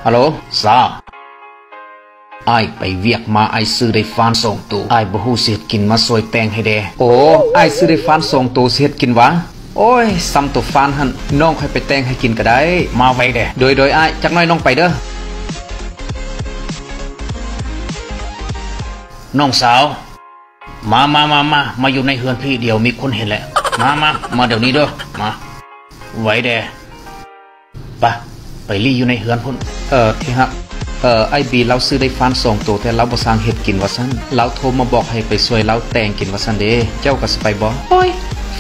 ຮັລໂຫຼ ສາວ. ອ້າຍໄປວຽກມາ, ອ້າຍຊື້ໄດ້ຟານສອງໂຕ, ອ້າຍບໍ່ຮູ້ຊິເຮັດກິນ, ມາຊ່ວຍແຕ່ງໃຫ້ແດ່. ໂອ້ ອ້າຍຊື້ໄດ້ຟານສອງໂຕ, ຊິເຮັດກິນຫວາ? ໂອ້ຍ ຊ່ຳໂຕຟານຫັ້ນ, ນ້ອງຂ້ອຍໄປແຕ່ງໃຫ້ກິນກໍໄດ້. ມາໄວແດ່. ໂດຍ ໂດຍ ອ້າຍ, ຈັກໜ້ອຍນ້ອງໄປເດີ້. ນ້ອງສາວ ມາ ມາ ມາ ມາ ມາຢູ່ໃນເຮືອນພີ່, ດຽວມີຄົນເຫັນແຫຼະ. ມາ ມາ ມາດຽວນີ້ເດີ້. ມາ ໄວແດ່. ປະ ໄປລີ້ຢູ່ໃນເຮືອນພຸ້ນ. ເອີ ທີ່ຮັກ, ເອີ ອ້າຍບີລາວຊື້ໄດ້ຟານສອງໂຕ, ແຕ່ລາວບໍ່ຊ່າງເຮັດກິນວ່າຊັ້ນ. ລາວໂທມາບອກໃຫ້ໄປຊ່ວຍລາວແຕ່ງກິນວ່າຊັ້ນເດ້. ເຈົ້າກໍຊິໄປບໍ່? ໂອ້ຍ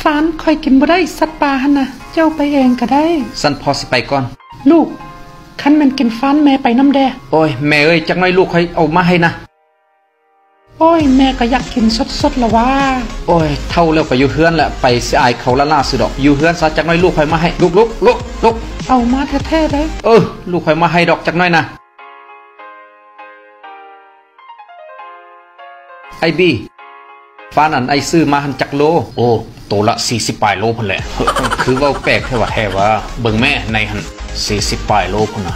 ຟານຂ້ອຍກິນບໍ່ໄດ້, ສັດປ່າຫັ້ນນະ. ເຈົ້າໄປເອງກໍໄດ້. ຊັ້ນພໍ່ຊິໄປກ່ອນ. ລູກ, ຄັນແມ່ນກິນຟານແມ່ໄປນຳແດ່. ໂອ້ຍ ແມ່ເອີຍ, ຈັກໜ້ອຍລູກຂ້ອຍເອົາມາໃຫ້ນະ. ໂອ້ຍ ແມ່ກໍຢາກກິນສົດໆລະຫວາ. ໂອ້ຍ ເຖົ້າແລ້ວກໍຢູ່ເຮືອນແຫຼະ, ໄປຊິອາຍເຂົາລ້າໆຊື່ດອກ. ຢູ່ເຮືອນຊະ, ຈັກໜ້ອຍລູກຂ້ອຍມາໃຫ້. ລຸກ ລຸກ ລຸກ ລຸກ. ເອົາມາແທ້ໆເດີ້. ເອີ ລູກຂ້ອຍມາໃຫ້ດອກ, ຈັກໜ້ອຍນະ. ອ້າຍບີ ຟານອັນອ້າຍຊື້ມາຫັ້ນຈັກໂລ? ໂອ້ ໂຕລະສີ່ສິບປາຍໂລພຸ້ນແຫຼະ. ຄືເວົ້າແປກແທ້ຫວາ? ແທ້ຫວາ? ເບິ່ງແມ້ ໃນຫັ້ນສີ່ສິບປາຍໂລພຸ້ນນະ.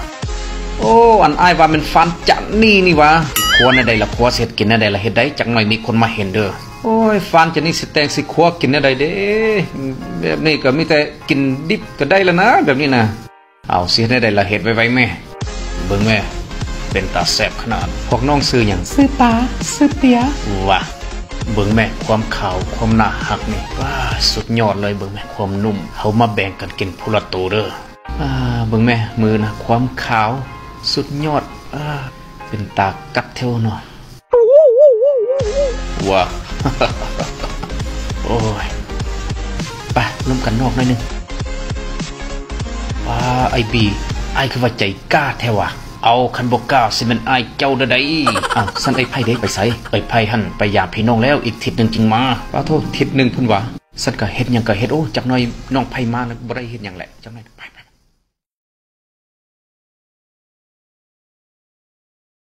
ໂອ້ ອັນອ້າຍວ່າແມ່ນຟານຈານນີ້ນີ້ຫວາ? ຄົວແນວໃດລະ ຄົວຊິເຮັດກິນແນວໃດລະ ເຮັດໄດ້. ຈັກໜ້ອຍມີຄົນມາເຫັນເດີ້. ໂອ້ຍ ຟານຈານນີ້ຊິແຕ່ງຊິຄົວກິນແນວໃດເດ້? ແບບນີ້ກໍມີແຕ່ກິນດິບກໍໄດ້ລະນະ ແບບນີ້ນະ. ເອົາ ຊິເຮັດແນວໃດລະ ເຮັດໄວໆແມ້. ເບິ່ງແມ້ ເປັນຕາແຊບຂະໜາດ. ພວກນ້ອງຊື່ຫຍັງ? ຊື່ປາ, ຊື່ເປຍ. ຫວາ ເບິ່ງແມ້ ຄວາມຂາວ ຄວາມໜ້າຮັກນີ້. ຫວາ ສຸດຍອດເລີຍ. ເບິ່ງແມ້ ຄວາມນຸ້ມ. ເຮົາມາແບ່ງກັນກິນຜູ້ລະໂຕເດີ້. ອ່າ ເບິ່ງແມ້ ມືນະ ຄວາມຂາວ ສຸດຍອດ. ອ່າ ເປັນຕາກັດແທ້ເນາະ. ວ້າ ໂອ້ຍ ໄປລົມກັນນອກໜ້ອຍໜຶ່ງ. ປ້າ ອ້າຍບີ ອ້າຍຄືວ່າໃຈກ້າແທ້ຫວາ? ເອົາ ຄັນບໍ່ກ້າຊິແມ່ນອ້າຍເຈົ້າແນວໃດ? ອ້າວ ຊັ້ນອ້າຍໄພເດ ໄປໃສ? ອ້າຍໄພຫັ້ນໄປຢາມພີ່ນ້ອງແລ້ວ, ອີກທິດໜຶ່ງຈຶ່ງມາ. ປາໂທ້ ທິດໜຶ່ງພຸ້ນຫວາ? ຊັ້ນກະເຮັດຫຍັງກະເຮັດ. ໂອ້ ຈັກໜ້ອຍນ້ອງໄພມາແລ້ວ ບໍ່ໄດ້ເຮັດຫຍັງແຫຼະ. ຈັກໜ້ອຍໄປ.